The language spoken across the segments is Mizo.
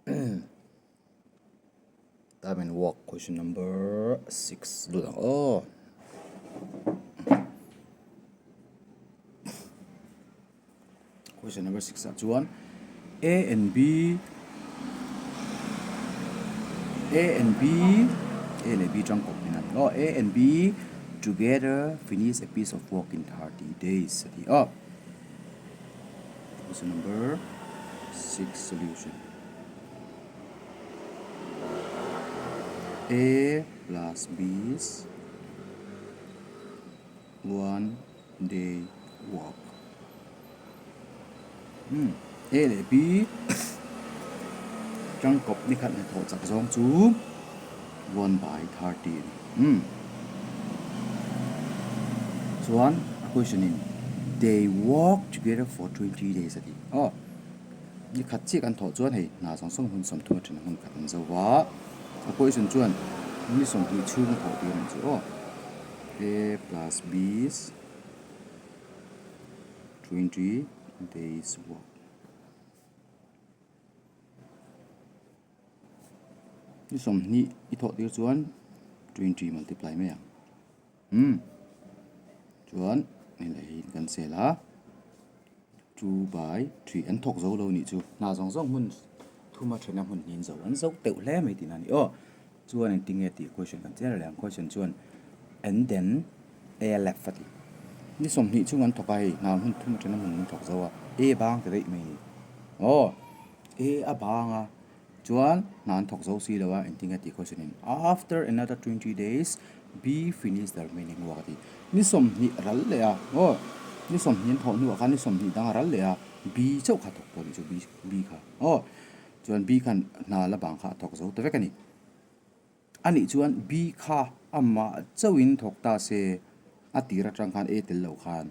Time and work question number 6 lut ang aw. Question number 6 ah chuan A and B A and B A leh B tang kawp in a ni aw. A and B together finish a piece of work in 30 days a ti aw. Question number 6 solution. A plus B is one day work. Hmm. A leh B tangkawp ni khat hnathawh chak zawng chu 1 by 30 a ni. Hmm. Chuan a question in they work together for 20 days a ti. Aw. Ni khat chiah kan thawh chuan hei hna zawng zawng hun 30 atang hun khat an zo va. A question chuan ni 20 chhung a thawh tir ang chu aw. A plus B is 20 days work. Ni 20 i thawh tir chuan 20 multiply mai ang. Umm chuan hei leh hei kan sel a 2 by 3 an thawk zo lo nih chu hna zawng zawng hmun thuma thena hmun hnin zo an zo teuh hle mai tihna a ni aw chuan engtin nge tih question kan chiar leh ang question chuan and then a left a ti ni 20 chhung an thawk a hei hna hmun thuma thena hmun an thawk zo a a bang ta daih mai a ni aw a a bang a. Chuan hna an thawk zo si lo a, engtin nge tih question in after another 20 days B finish the remaining work a ti. Ni 20 ral leh a, aw ni 20 an thawh hnuah khan ni 20 dang a ral leh a, B chauh kha a thawk tawh a nih chu B B kha aw. Chuan B khan hna la bang kha a thawk zo ta vek a ni. A nih chuan B kha amah chauhin thawk ta se a tir atang khan A tel lo khan.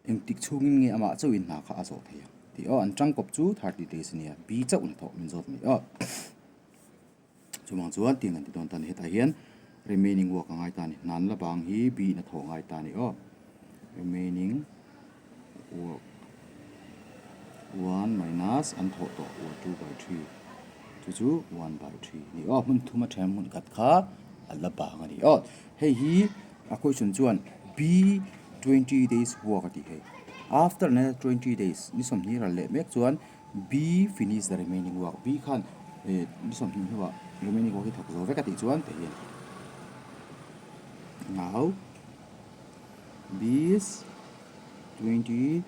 Engtik chhungin nge amah chauhin hna kha a zawh thei ang tih aw, an tangkawp chu 30 days a nia, B chauh hnathawh min zawt mai aw. Chuvang chuan tiang an ti dawn ta a ni, hetah hian remaining work a ngai ta a ni, hna an la bang hi B in a thawh a ngai ta a ni aw, remaining work one minus an thawh tawh 2 by 3 chu chu 1 by 3 a ni aw, hmun thum a then hmun khat kha a la bang a ni aw, hei hi a question chuan B 20 days work a ti hei. After another 20 days ni 20 ral leh mek chuan B finish the remaining work. B khan eh ni 20 hnuah remaining work hi thawk zo vek a tih chuan ti hian now B's 20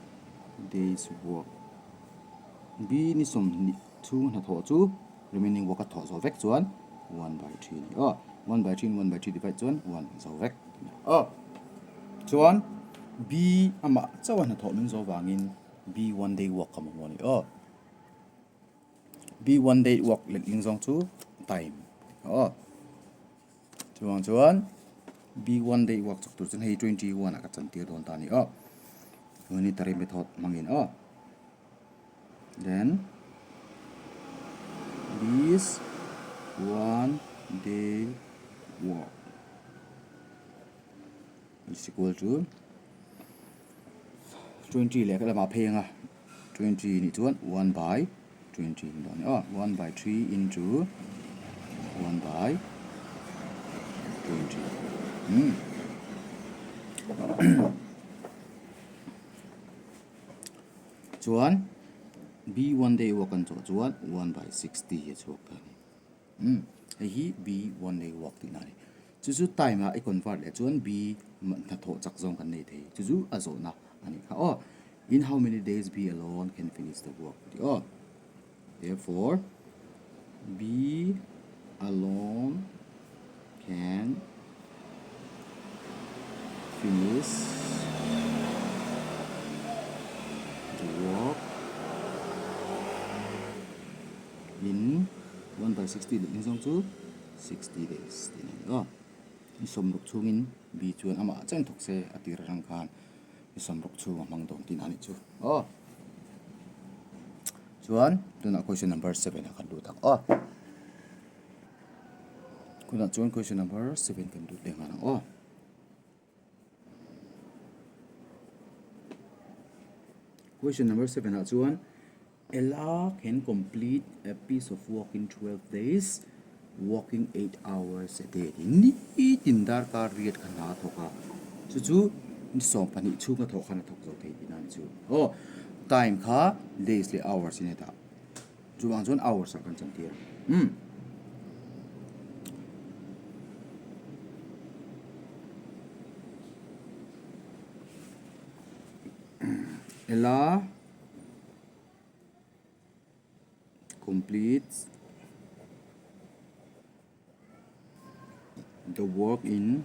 days work. B ni 20 chhung hnathawh chu remaining work a thawh zo vek chuan 1 by 3 ni aw. 1 by 3 1 by 3 divide chuan 1 zo vek aw. Chuan B amah chauh a hnathawh min zo vangin B one day work ka mamawh a ni aw. B one day work letling zawng chu time aw. Chuvang chuan B one day work chawk tur chuan hei 21 ah ka chantir dawn ta a ni aw. Unitary method hmangin aw. Then this one day work is equal to 20 leh ka lamah phei anga 20 nih chuan 1 by 20 ni dawn aw 1 by 3 into 1 by 20. Chuan B one day work an chawh chuan 1 by 60 hi a chhuak ta a ni. Umm hei hi B one day work tihna a ni. Chu chu time ah i convert leh chuan B hnathawh chak zawng kan nei thei. Chu chu a zawhna a nih kha aw. In how many days B alone can finish the work tih aw. Therefore B alone can finish the work in 1 by 60 leh zawng chu 60 days tih a ni aw. Ni 60 chhungin B chuan amah chen thawk se a tir atang khan ni 60 chhung a hmang dawn tih a ni chu aw. Chuan tunah question number 7 ah kan lut ang aw. Tunah chuan question number 7 kan lut leh nghal ang aw. Question number 7 ah chuan. Ella can complete a piece of work in 12 days, working 8 hours a day. Nitin darkar riat kha hna a thawk a, chu chu ni 12 chhung a thawh khan a thawk zo thei tihna a ni chu. Aw, time kha days leh hours in a dah. Chuvang chuan hours ah kan chantir. Umm. Ella completes the work in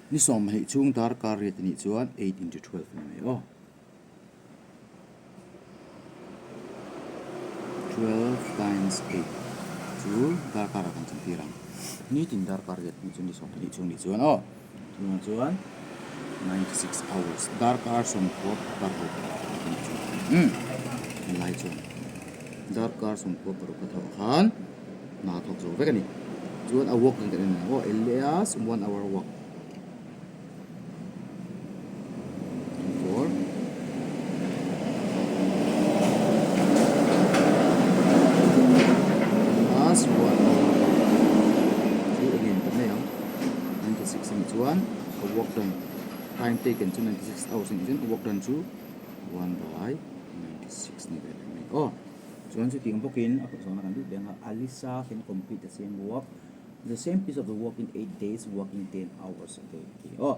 ni 20 chhung darkar riat anih chuan 8 into 12 a ni mai aw. 12 times 8 chu darkar ah kan chantir ang. Nitin darkar riat ni chu ni 20 chhung nih chuan aw. Tunah chuan 96 hours darkar 16 a nih chu. Umm helai chuan darkar 16 a thawh khan hna a thawk zo vek a ni. Chuan a walk dan kan en ang aw Elias one hour walk. Chuan a work done time taken chu 96 hours a nih chuan a work done chu 1 by 96 ni ve leh mai aw. Chuan chutiang bawkin a kawt zawhna kan lut leh ang a Alisa can complete the same work The same piece of the work in 8 days working 10 hours a day a ti aw.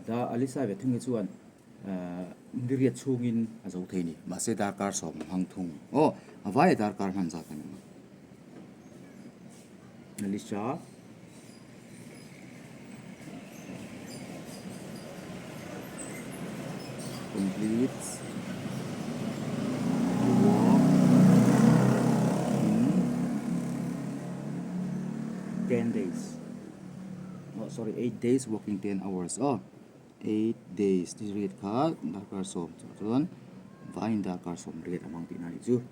Da Alisa ve thung hi chuan niriat chhungin a zo thei ni. Mahse darkar sawm a hmang thung. Aw, a vai a darkar hman zat a ni ang. Alisa completes the work in 10 days oh sorry 8 days working 10 hours oh 8 days ti riat kha darkar sawm chah chuan vaiin darkar sawm riat a hmang tihna a nih chu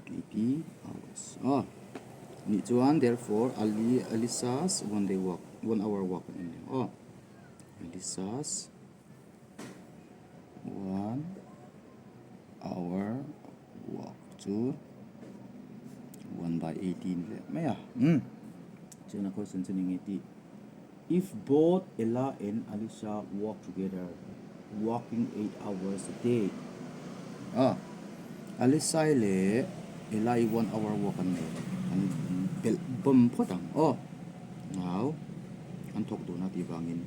80 hours oh nih chuan therefore Ali Alisa's one day work one hour work an en leh ang aw Alisa's one hour work chu 1 by 18 leh mai a umm chuan a question chu ni nge tih if both Ella and Alisa work together working 8 hours a day ah Alisa i leh Ella i 1 hour work an nei an belh bawm phawt ang aw now an thawk dun a tih vangin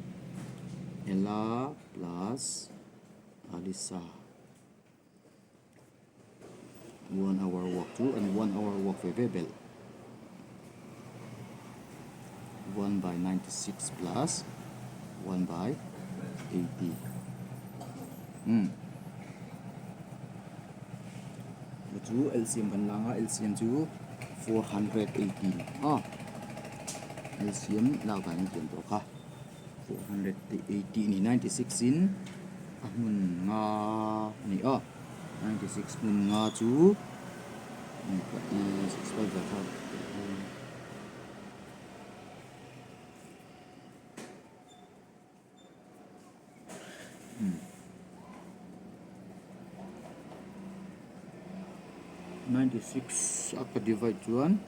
Ella plus Alisa one hour walk chu an one hour walk ve ve belh 1 by 96 plus 1 by 80 umm chu chu LCM kan la anga LCM chu 480 aw LCM lak dan in tiam tawh kha. 480 ni 96 in a hmun nga a ni a 96 hmun nga chu 96 a ka divide chuan.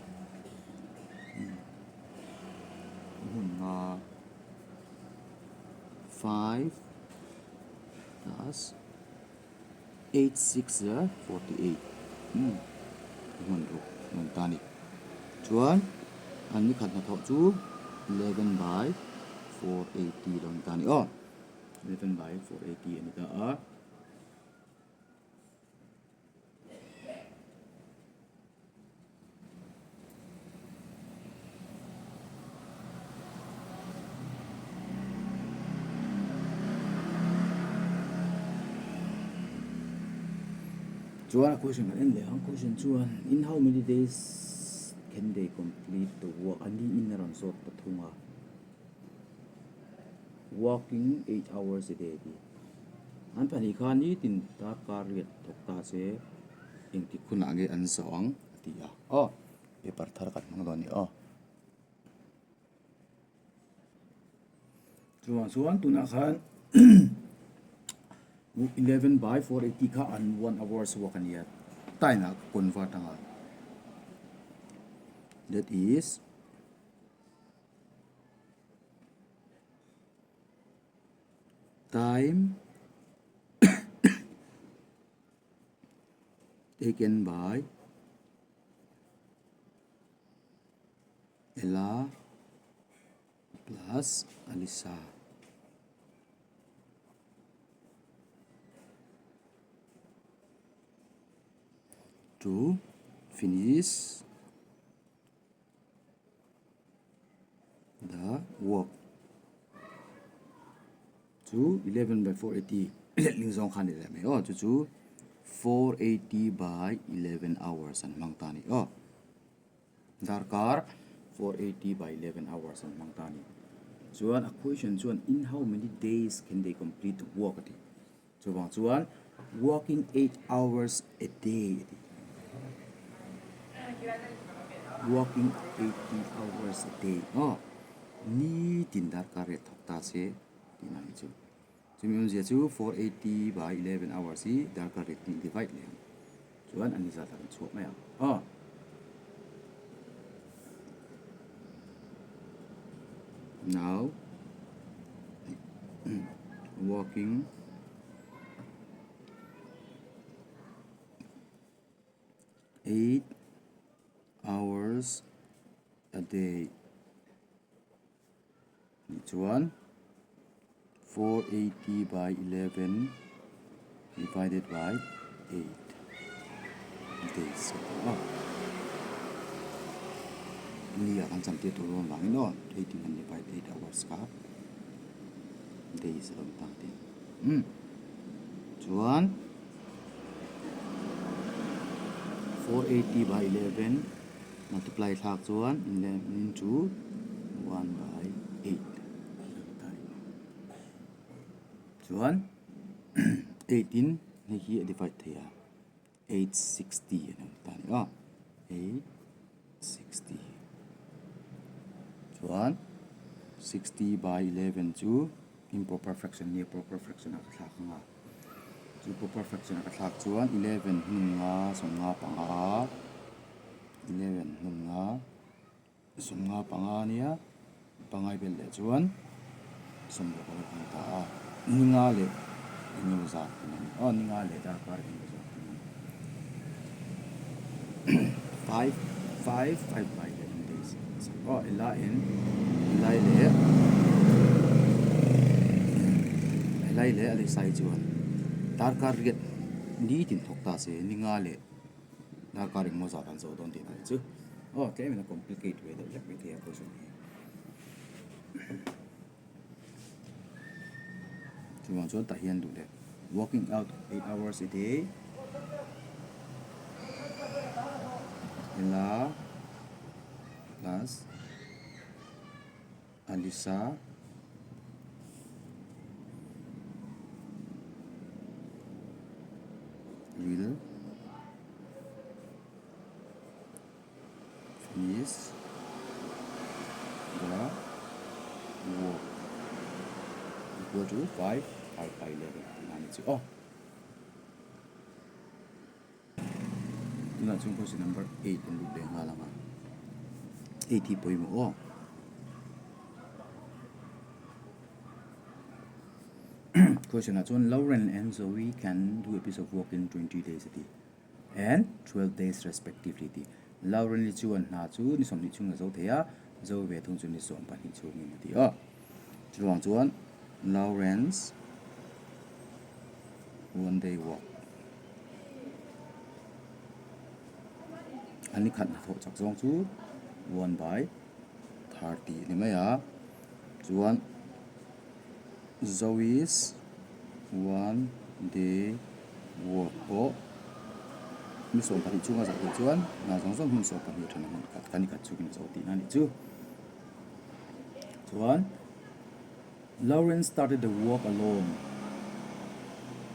Hmun nga 5 plus 8 6 leh 48 umm hmun ruk an ta a ni. Chuan an ni khat hnathawh chu 11 by 480 lo ni ta a ni aw. 11 by 480 a ni ta a. Chuan a question kan en leh ang question chuan in how many days can they complete the work a ni in a rawn zawt ta thung a working 8 hours a day tih an pahnih khan nitin darkar riat thawk ta se. Engtik hunah nge an zawh ang a ti a aw paper thar kan hmang dawn a ni aw. Chuvang chuan tunah khan. 11 by 480 kha an 1 hours work a nia time ah ka convert anga that is time taken by Ella plus Alisa. To finish the work chu 11 by 480 letling zawng kha ni leh mai aw chu chu 480 by 11 hours an hmang ta a ni aw. Darkar 480 by 11 hours an hmang ta a ni. Chuan a question chuan in how many days can they complete the work a ti. Chuvang chuan working 8 hours a day a ti. Working 80 hours a day aw nitin darkar riat thawk ta se tihna hi chu. Chumi awmzia chu 480 by 11 hours hi darkar riat hnih divide leh ang. Chuan a ni zat a rawn chhuak mai ang. Aw. Now working 8 hours a day. Tichuan 480 by 11 divided by 8 days a ni a. Ni ah kan cham tir tur dawn vangin aw 8 in kan divide 8 hours kha days a lo ni ta ang umm chuan 480 by 11 Multiply thlak chuan into 1 by 8 chuan 8 in hei hi a divide thei a 860 a ni ta ni a 860 chuan 60 by 11 chu improper fraction nia proper fraction ah ka thlak ang a chu proper fraction ah ka thlak chuan 11 hmun nga sawmnga panga 11 hmun nga sawmnga panga nia pangai belh leh chuan sawmruk a lo kal ta a ninga leh engemaw zat a ni aw ninga leh darkar engemaw zat a ni five five five by 11 days aw helaiin helai leh helai leh a leh sai chuan darkar riat nitin thawk ta se ninga leh Darkar engmaw zat an zawh dawn tih hnaih chu aw tlem in a complicate ve deuh hlek maithei a question hi. Chuvang chuan tah hian duh leh working out 8 hours a day Ella plus Alisa will finish the work equal to 5 5 by 11 tihna a ni chu aw. Tunah chuan question number 8 an lut leh nghal ang a, 8 hi pawimawh aw. Question ah chuan Lauren and Zoe can do a piece of work in 20 days a ti and 12 days respectively a ti. Lauren hi chuan hna chu ni 20 chhungin a zo thei a, Zoe ve thung chu ni 12 chhungin a ti aw. Chuvang chuan Lauren's one day work a ni khat hnathawh chak zawng chu 1 by 30 a ni mai a chuan Zoe's one day work pawh ni 12 chhunga zawh theih chuan hna zawng zawng hmun 12 atang a khat ka ni khat chhungin a zo tihna a nih chu chuan. Lauren started the work alone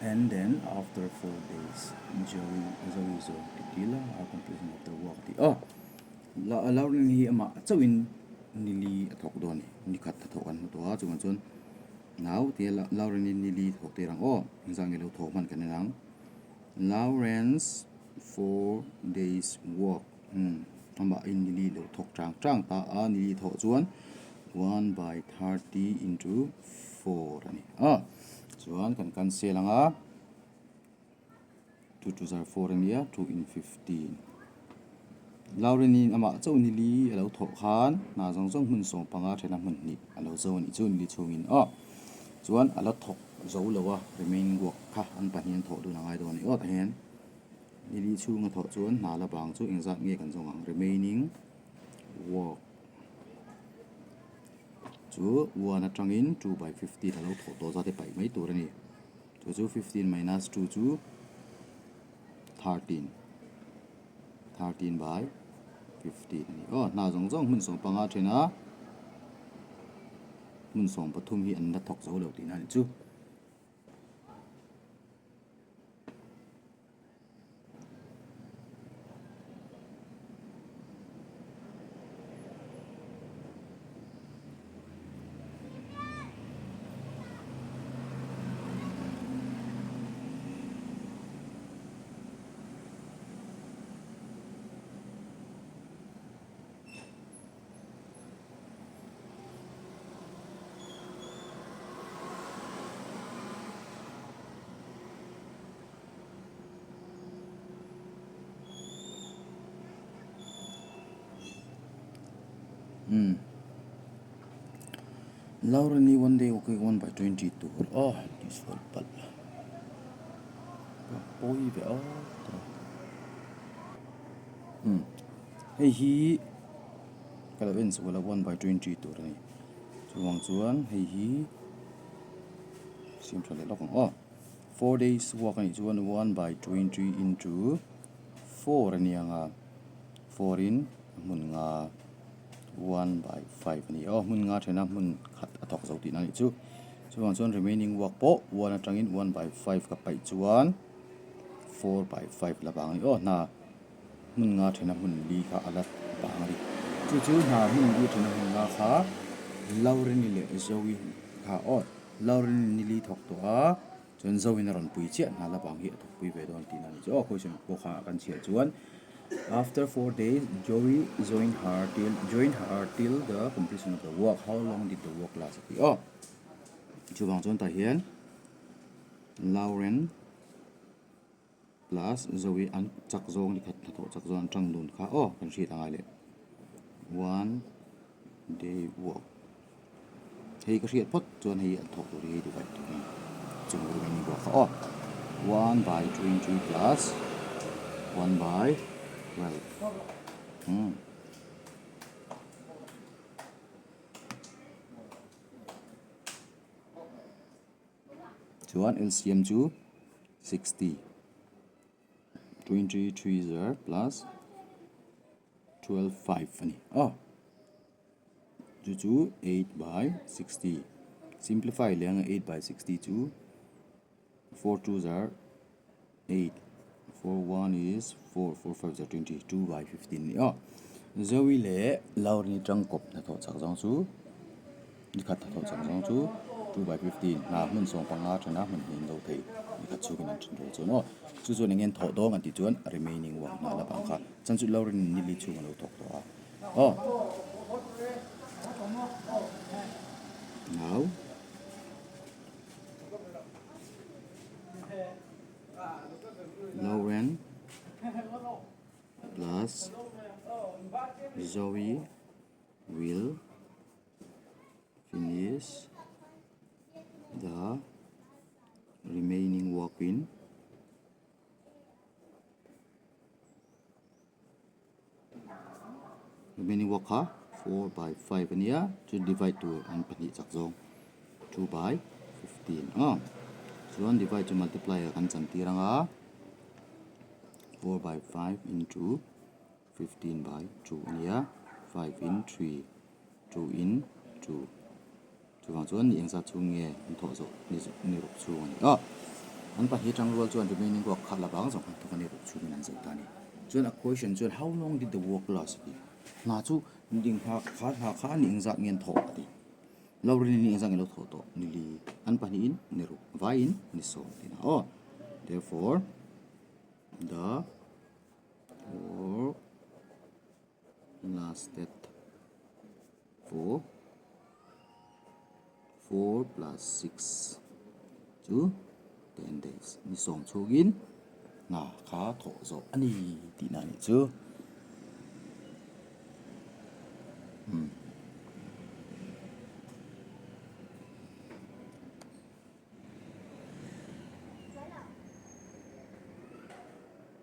and then after 4 days Joey Zoe zawk ti ti la a completion of the work a ti aw. Lauren hi amah chauhin nili a thawk dawn a ni, nikhat a thawk an hmu tawh a chuvang chuan. Nau tia Lauren-i ni li thawk tir ang aw. Engzah nge lo thawk hman kan en ang. Lauren's 4 days work umm amah in ni li lo thawk chang chang ta a ni li thawh chuan 1 by 30 into 4 a ni a. Chuan kan cancel ang a. 2 two zar 4 a nia 2 in 15. Lauren-in amah chauh ni li a lo thawh khan hna zawng zawng hmun 15 thena hmun hnih a lo zo a nih chu ni li chhungin aw. Chuan a la thawk zo lo a remaining work kha an pahnih an thawh dun a ngai dawn a ni aw tah hian ni li chhung a thawh chuan hna la bang chu engzat nge kan zawng ang remaining work chu 1 atangin 2 by 15 a lo thawh tawh zat hi paih mai tur a ni. Chu chu 15 minus 2 chu 13. 13 by 15 a ni. Aw, hna zawng zawng hmun 15 thena hmun 13 hi an la thawk zo lo tihna a nih chu. Umm Lauren-i one day okay 1 by 20 tur aw tih sual palh a pawi ve aw umm hei hi ka lo en sual a 1 by 20 tur a ni chuvang chuan hei hi siam tha leh lawk ang aw 4 days work a nih chuan 1 by 20 into 4 a ni ang a 4 in hmun nga 1 by 5 a ni aw hmun nga thena hmun khat a thawk zo tihna a nih chu chuvang chuan remaining work pawh 1 atangin 1 by 5 ka paih chuan 4 by 5 la bang a ni aw hna hmun nga thena hmun li kha a la bang a ni chu chu hna hmun li thena hmun nga kha Lauren-i leh Zoe kha aw Lauren-i ni li thawk tawh a chuan Zoe-in a rawn pui chiah hna la bang hi a thawk pui ve dawn tihna a ni chu aw question pawh kha kan chhiar chuan after 4 days Joey joined her till joined her till the completion of the work how long did the work last a ti aw chuvang chuan tah hian Lauren plus Zoe an chak zawng ni khat hnathawh chak zawng an tang dun kha aw kan hriat angai leh 1 day work hei ka hriat phawt chuan hei an thawk tur hi divide tur a ni chung remaining work kha aw 1 by 20 plus 1 by 12 umm. Chuan LCM chu 60 23 zar plus 12 5 a ni aw chu chu 8 by 60 simplify leh anga 8 by 60 chu 4 2 zar 8 4 1 is 4 4 5 zar 20 2 by 15 a ni aw Zoe leh Lauren-i tangkawp hnathawh chak zawng chu ni khat hnathawh chak zawng chu 2 by 15 hna hmun 15 thena hmun hnih an do thei ni khat chhungin an then rual chuan aw chu chuan eng nge an thawh dawng an tih chuan remaining work hna la bang kha chuan chu Lauren-i ni li chhung a lo thawk tawh a aw now Lauren plus Zoe will finish the remaining work in remaining work kha 4 by 5 a nia chu divide tur an pahnih chak zawng 2 by 15 aw chuan divide chu multiply ah kan chan tir ang a 4 by 5 into 15 by 2 a nia 5 in 3 2 in 2 chuvang chuan ni engzat chhung nge an thawh zawh ni ruk chhung a ni aw an pahnih atang rual chuan remaining work kha la bang zawng khan thawk a ni ruk chhungin an zo ta a ni chuan a question chuan how long did the work last a ti hna chu ding hna kha hna kha ni engzat nge an thawh a ti. Lauren in engzah nge lo thawh tawh ni li an pahnihin ni ruk vaiin ni sawm tihna aw. Therefore, the work lasted for 4 plus 6 chu 10 days ni sawm chhungin hna kha thawh zawh a ni tihna a nih chu.